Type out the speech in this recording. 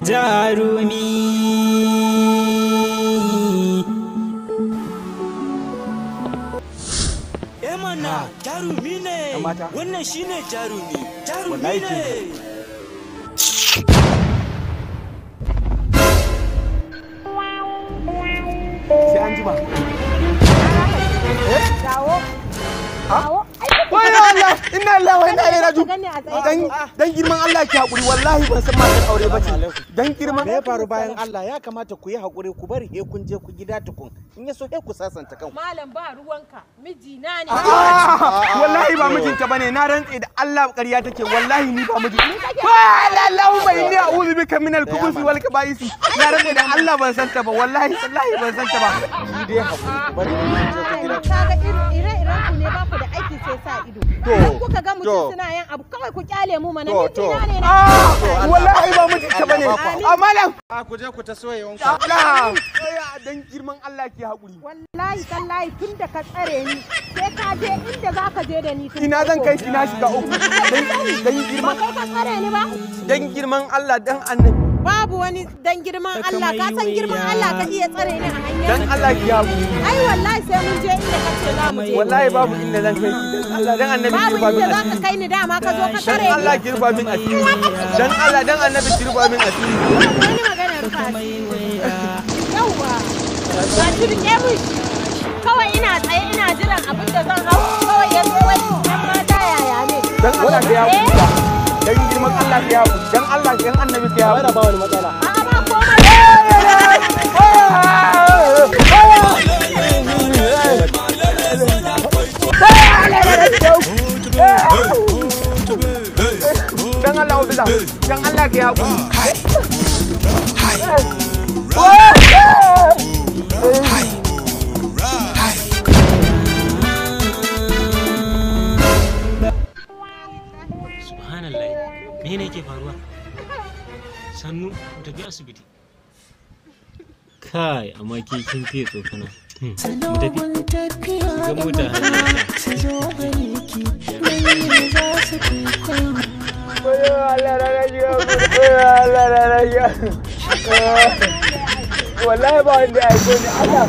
Jarumi. Mana jarumi ne. Wannan shine jarumi. Jarumi ne. Sai an jima. Dawo. Dawo. Wai Allah, inna lillahi wa inna ilaihi raji'un. Dan girman Allah ki hakuri, wallahi ban san matar aure bace. Dan girman me ya faru bayan Allah ya kamata ku yi hakuri ku bari he kun je ku gida tukun. In ya so he ku sasanta kanku. Malam ba ruwanka, mijina ne. Wallahi ba mijinta bane, na rantse da Allah ƙarya take, wallahi ni ba miji. Wa la Allahumma inni a'udhu bika minal khubuthi wal kaba'isi. Na rantse da Allah ban san ta ba, wallahi wallahi ban san ta ba. Ki dai hakuri ku bari kun je ku gida. Kaga ire-iren ku ne ba ku da aiki sai sa ido. To, kuka ga mutum suna yin abu kawai ku kyale mu mana, mijina ne na. Wallahi ba mijinta bane. Amma malam ku je ku ta soyewan ku. Allah dan girman Allah ki hakuri. Wallahi tallahi tun da ka tsare ni sai ka je inda zaka je da ni. Ina zan kai ki na shiga uku. Dan girman ba kai ka tsare ni ba. Dan girman Allah dan annabi. Babu wani dan girman Allah, ka san girman Allah ka iya tsare ni a hanya. Dan Allah ki hakuri. Ai wallahi sai mun je inda ka ce za mu je. Wallahi babu inda zan kai ki. Dan Allah dan annabi ki rufa min asiri. Babu inda zaka kai ni dama ka zo ka tsare ni. Dan Allah ki rufa min asiri. Dan Allah dan annabi ki rufa min asiri. Babu wani magana rufa asiri. Yawwa. Ba shi rike mun shi. Kawai ina tsaye ina jiran abin da zan hau kawai ya zo wai dan mata yaya ne. Dan Allah ki hakuri. Dan girman Allah ki hakuri. Dan Allah dan annabi ki hakuri. Ba wani matsala. A'a ba komai. Dan Allah ofisa, dan Allah ki hakuri. Subhanallah, me ne ke faruwa? Sannu, mu tafi asibiti. Kai, amma ke kin fiye tsokana. Mu tafi. Shiga mota Wallahi ba wanda ya aiko ni Allah.